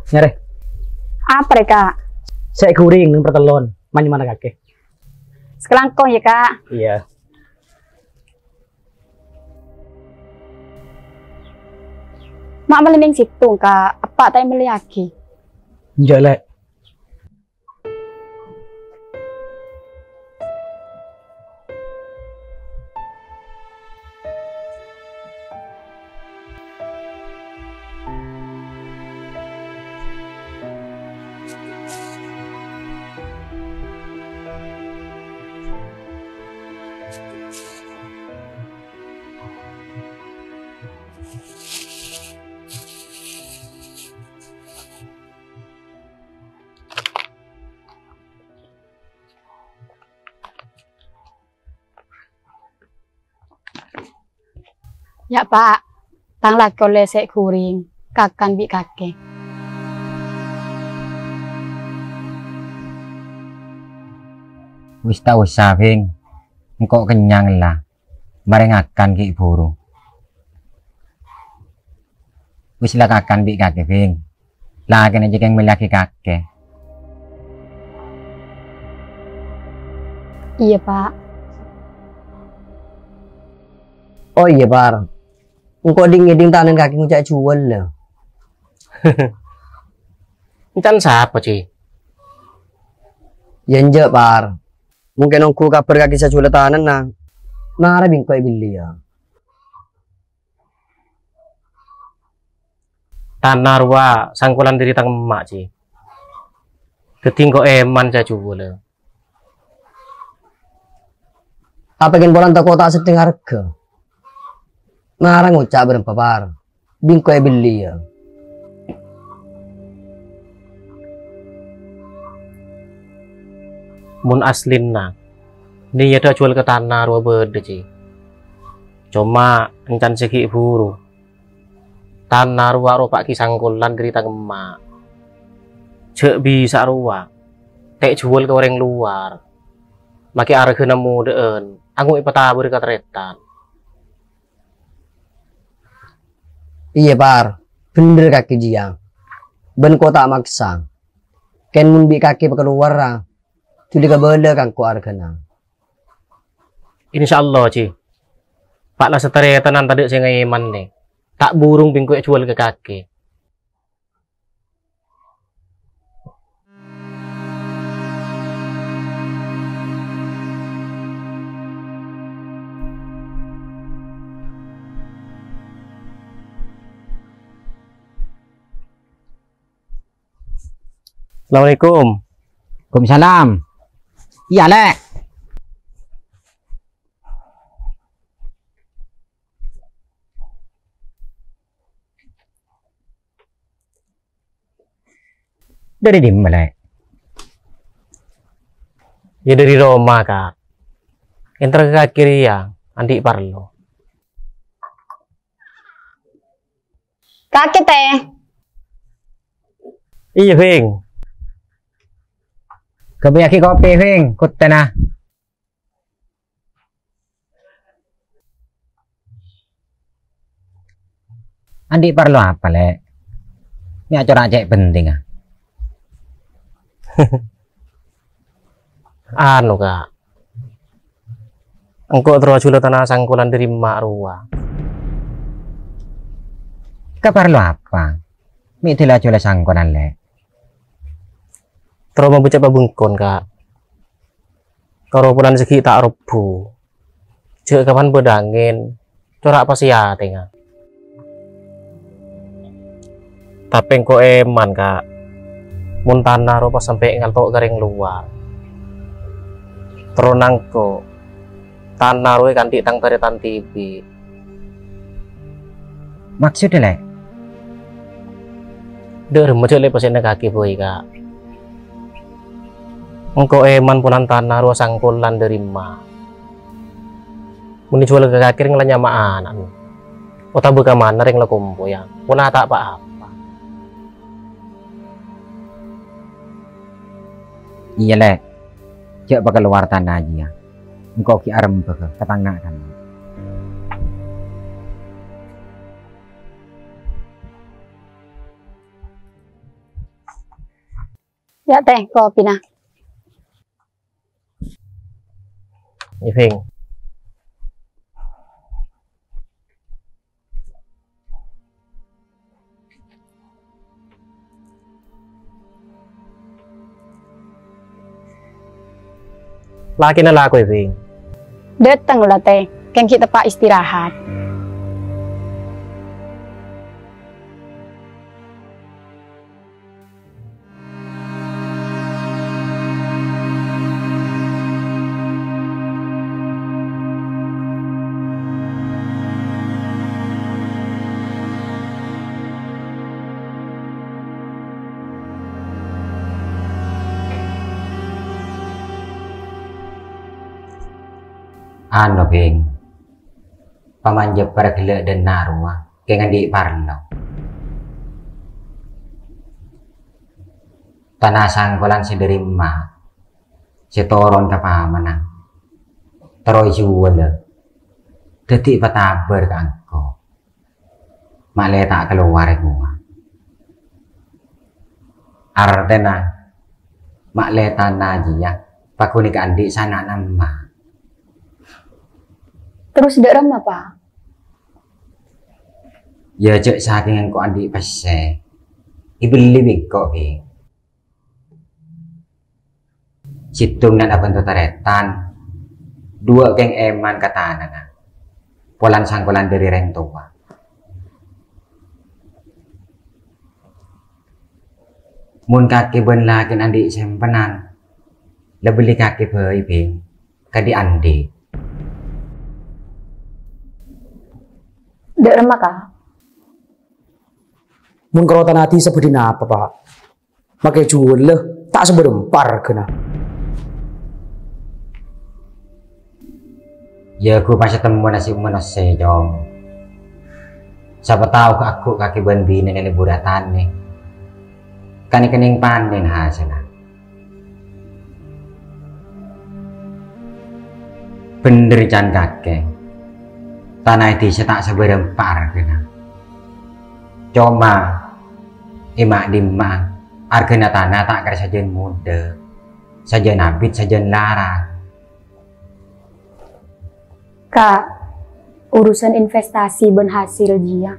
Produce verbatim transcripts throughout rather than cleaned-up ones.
Nyarè. Apa rè, Ka'? Sè' ghuring neng partellon, manyemana kakè. Sakalangkong yâ, Ka'. Iyâ. Ma' mellè neng sèttong, Ka'. Eppa' ta' èmellèyaghi. Enjâ', Lè'. Yâ, Pa', tang lakè ollè sè' ghuring, kakan bi' kakè. Wis ta' osa, Bhing. Engko' kennyang la. Marè ngakan ghi' buru. Wis la kakan bi' kakè, Bhing. Lakèna jâ' kèng mellèyaghi kakè. Iyâ, Pa'. Oh iyâ, Par. Engko' dhing-ngèdhing tanana kakè ngoca' juwâl, la. Èncan sapa, Ji? Yâ enjâ', Par. Mungkin ongghu kabhâr kakè sè juwâl tanana. Mara bi' engko' èbelliyâ. Tana rowa sangkolan dhâri tang emma', Ji. Dhâddhi engko' èman sè juwâlâ. Apa kèng polana tako' ta' seddhing arghâ? Mara ngoca' bârâmpa, Par. Bi' engko' èbelliyâ. Mon aslina, niyaddhâ juwâl ka tana rowa bâdâ, Ji. Coma èncan sè ghi' buru. Tana rowa ropa'aghi sangkolan dhâri tang emma'. Jhâ' bisa rowa ta' èjuwâl ka orèng lowar. Makè arghâna modhâ'ân, ango' èpatabâr ka tarètan. Iyâ, Par. Bhender kakè jiyâ. Bân ko' ta' maksa. Kèng mon bi' kakè pakalowara, dhuli kabâlâ ka engko' arghâna. Insyaallah, Ji. Pa' la sataretanan tadâ' sè ngaèman, Lè'. Ta' burung bi' engko' èjuwâl ka kakè. Assalamualaikum. Waalaikumsalam. Iyâ, Lè'. Dhâri dimma, Lè'? Yâ, dhâri roma, Ka'. Èntar ka kakè rèya, andi' parlo. Kakè, tè. Iyâ, Bhing. Kopiaghi kopi, Bhing, kotèna. Andi' parlo apa, Lè'? Mè' acora' cè' pentingnga. Anu, Ka'. Engko' terro ajhuwâlâ tana sangkolan dhâri emma' rowa. Kaparlo apa? Mè' dhuli ajhuwâlâ sangkolan, Lè'. Terro mabâca pabengkon, Ka'. Karopolan sè ghi' ta' robbu. Jhâ' kapan bâdâ angèn, cora' pas èatènga. Tapè engko' èman, Ka'. Mon tana rowa pas sampè' ngalto' ka rèng lowar. Terro nangko', tana rowa èkandi' tang tarètan dhibi'. Maksodda, Lè'? Dâ' remma jhâ' lè' pas ènèkaghi bhâi, Ka'. Engko' èman polana tana rowa sangkolan dhâri emma'. Mon èjuwâl ka kakè rèng la nyama'a ana'na. Otabâ ka mana rèng la kompoyya, pola ta' pa-apa. Iyâ, Lè'. Jhâ' pakalowar tana jiyâ. Engko' ghi' arembhâghâ ka tang na'-kana'. Ya', Tè, kopina. Iping. Lakèna la kowa, Bhing? Dâteng la, Tè. Kèng ghi' teppa' istirahat. Anu, Bhing, pamanjâ parghellâ' dâ' enna' rowa, kèng andi' parlo. Tana sangkolan sè dâri emma', sè toron ka pamanna, terro èjhuwâlâ, dhâddhi èpatabâr ka engko'. Ma'lè ta' kalowar è kowa. Artèna, ma'lè tana jiyâ paghun èkaandi' sana'na emma'. Terros dâ' remma, Pa'? Yâ, jhâ' sakèng engko' andi' pèssè, èbelli bi' engko', Bhing. Sèttong nan abhânto tarètan, duwâ' kèng èman ka tanana, polana sangkolan dâri rèng towa. Mon kakè bân lakèna andi' sèmpenan, la bellè kakè bhâi, Bhing, kadhi andi'. Dâ' remma, Ka'? Mon karo tana dhisa bâdhi napa, Pa'? Makè jhuwâlâ, ta' sabârâmpa arghâna. Yâ, ghu pas temmona sè manossè, Cong. Sapa tao ghu'-lagghu' kakè bân binèna lebur atanè. Kanè-kanèng panèn hasèlla. Bhender can kakè. Tana è dhisa ta' sabârâmpa arghâna. Coma, è ma'-dimma'a, arghâna tana ta' kèra sajân modâ, sajân abit, sajân lara. Ka', urusan investasi bân hasil jiyâ,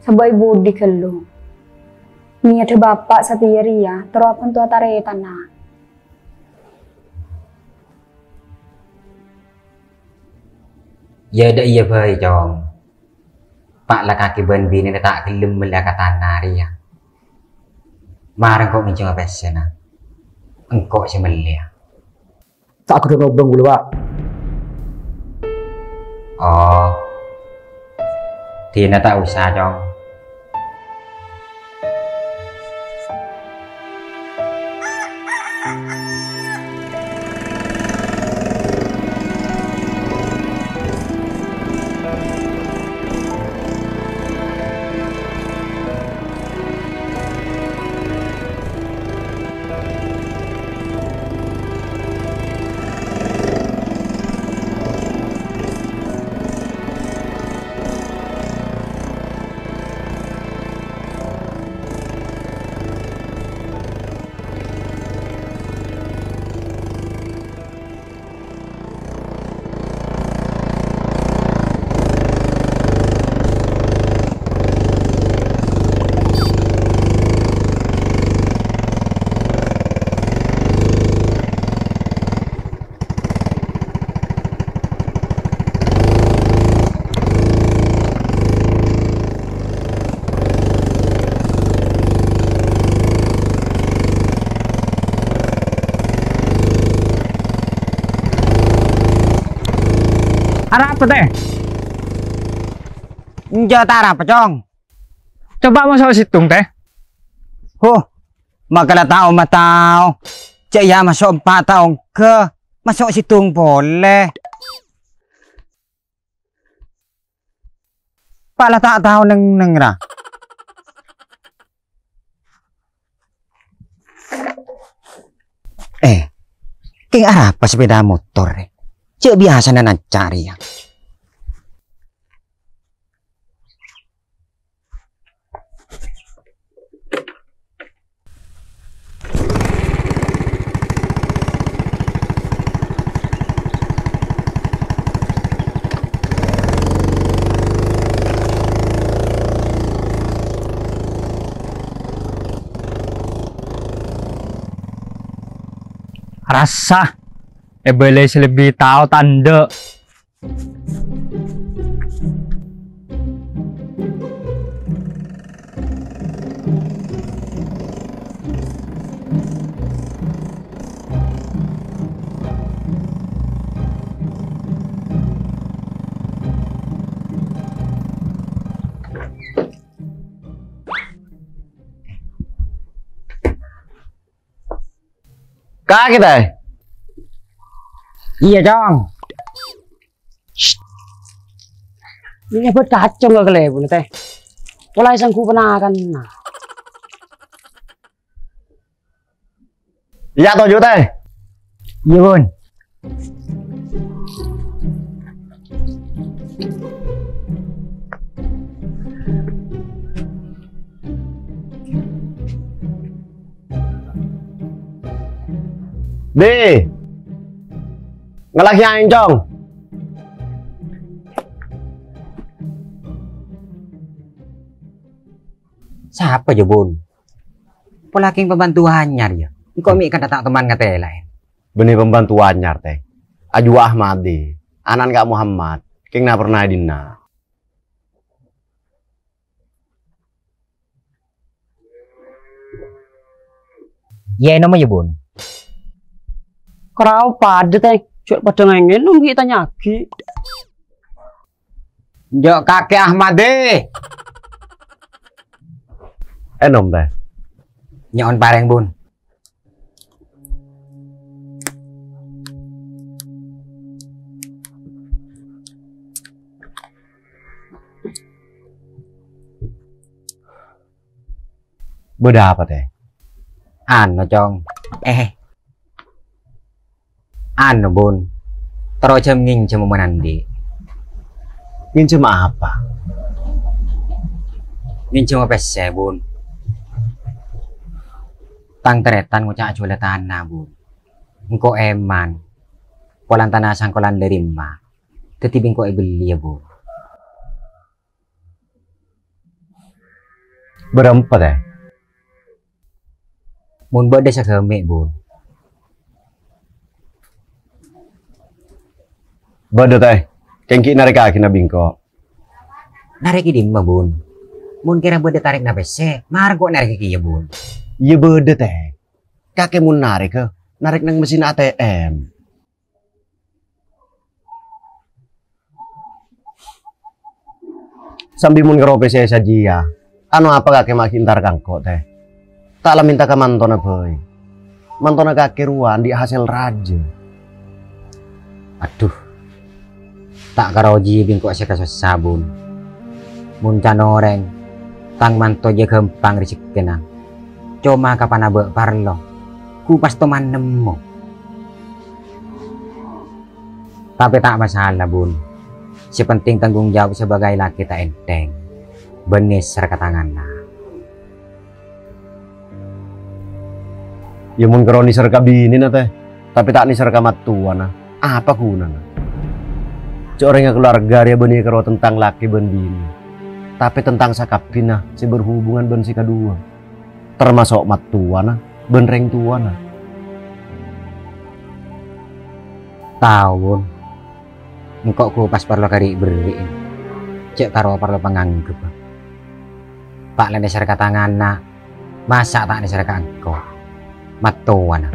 sabâi budi ghâllu. Niyaddhâ Bapa' satèya rèya terro abhânto tarètanna. Yâ, dâ' iyâ bhâi, Cong. Pa' la kakè bân binèna ta' ghellem mellèya ka tana rèya. Mara engko' ngènjhângnga pèssèna. Engko' sè mellèya. Ta' kodhu nobâng ghulâ, Pa'. Oh. Dina ta' osa, Cong. Arapa, Tè? Enjâ' ta' arapa, Cong. Coba maso' sèttong, Tè. Huh, makala tao matao. Jâ' iyâ maso' empa' tao engghâ, maso' sèttong polè. Pa' la ta' tao neng-neng, ra. Eh, kèng arapa sepeda motor, rè? Jâ' biyasana nanca' rèya. Arassa, èbâlâi sè lebbi tao ta' endâ'. Kakè, Tè? Iyâ, Cong. Ini buat kacung gak kelebon, Tè. Mulai sanggup penakan. Iyâ, toju', Tè. Iyâ, Bun. Di. Ngalakè aèng, Cong. Sapa, jâ, Bun? Pola kèng pembantu anyar, yâ? Engko' mè' kantha ta' toman ngatèlaè. Bânnè pembantu anyar, Tè. Ajuwâ Ahmadi, ana'na Ka' Muhammad, kèng na-pernah è dinna'. Iyâ, ènomma, yâ, Bun. Karaos padâ, Tè. Jhâ' padâ ngèngèn, nunggu tanya'aghi. Jhâ' kakè Ahmadi. Ènom, Tè. Nyo'on parèng, Bun. Bâdâ apa, Tè? Anu, Cong. Eh. Anu, Bun. Terro jhâ' ngènjhâm mon andi'. Ngènjhâm apa? Ngènjhâm pèssè, Bun. Tang tarètan ngoca' ajhuwâlâ tana, Bun. Engko' èman. Polana tana sangkolan dâri emma'. Dhâddhi bi' engko' èbelliyâ, Bun. Bârâmpa, Tè? Mon bâdâ sè ghâmè', Bun. Bâdâ, Tè. Kèng ghi' narèkaghi na bi' engko'. Narèk è dimma, Bun? Mon kèra bâdâ tarèkna pèssè, mara engko' narèkaghi kèya, Bun. Iyâ bâdâ, Tè. Kakè mon narèk, narèk neng mesin A T M. Sambi mon karo pèssè sajiyâ, anu apa kakè ma' ghi' entar ka engko', Tè? Ta' la mènta ka mantona bhâi. Mantona kakè rowa andi' hasèl rajâ. Adhu, ta' karo jiyâ bi' engko' sè kasossa, Bun. Mon can orèng, tang manto jiyâ ghâmpang rejekkèna. Coma kapan abâ' parlo, ghu pas toman nemmo. Tapè ta' masalah, Bun. Sè penting tanggung jawab sebagai lakè ta' ènthèng, bân nèser ka tanganna. Iyâ, mon karo nèser ka binèna, Tè, tapè ta' nèser ka mattowana, apa ghunana? Jhâ' orèng è kalowarga rèya bânnè karo tentang lakè bân binè, tapè tentang sakabbhiyânna sè berhubungan bân sè kaduwâ. Tamaso' mattowana bân rèng towana. Tao, Bun. Engko' ghu pas parlo ka ri'-berri'na, jhâ' karo parlo pangangghep. Pa' la nèser ka tanganna, masa' ta' nèser ka engko'? Mattowana.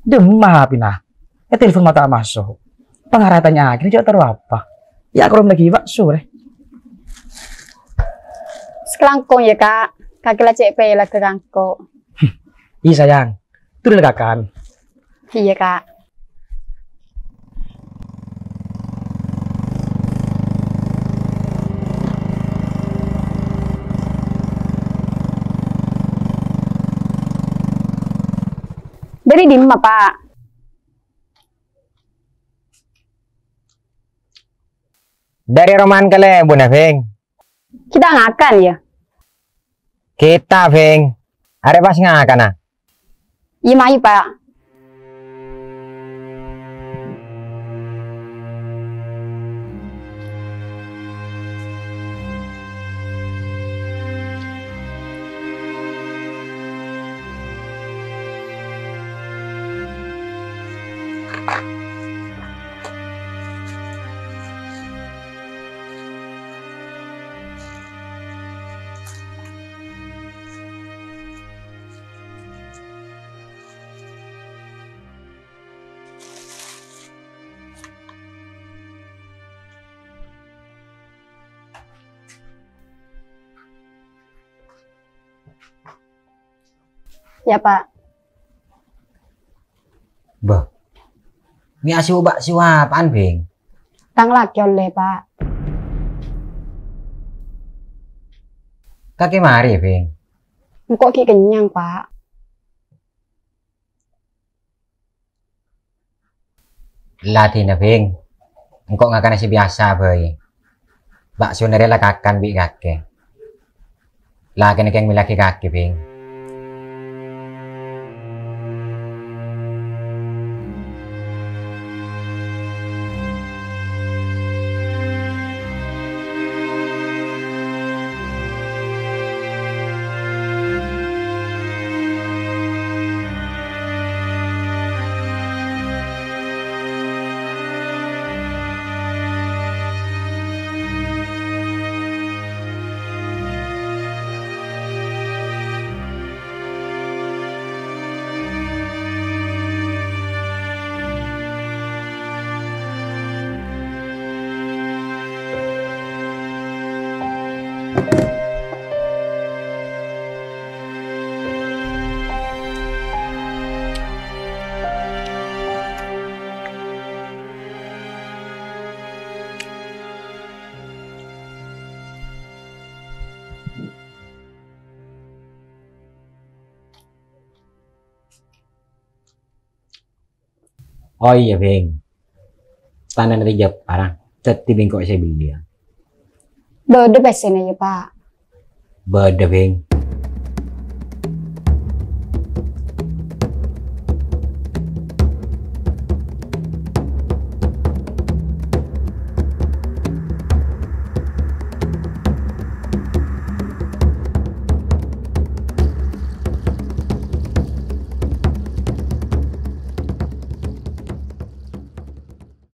Dimma hapèna? Ètelpon ma' ta' maso'. Pangara tanya'aghi jhâ' terro apa? Yâ, akorom laghi, Pak, sore. Sakalangkong yâ, Kak. Kakè la cè' pèlagghâ ka engko'. Iyâ, sayang. Turun kakan. Iyâ, Kak. Dhâri dimma, Pa'? Dhâri roma'an kalèbunna, Bhing. Kita ngakan, yâ? Kita, Bhing. Arè pas ngakanna. Iyâ, mayu, Pa'. Yâ, Pa'. Bâh. Mè' asu bâ' suwâpa'an, Bhing? Tang lakè ollè, Pa'. Kakè marè, Bhing. Engko' ghi' kennyang, Pa'. La dinna, Bhing. Engko' ngakanna sè biyasa bhâi. Bâ' sona rè la kakan bi' kakè. La kèng-kèng mellèaghi kakè, Bhing. Oh iyâ, Bhing. Tanana rèya parang. Dhâddhi bi' engko' sè belliyâ. Bâdâ pèssèna yâ, Pa'? Bâdâ, Bhing.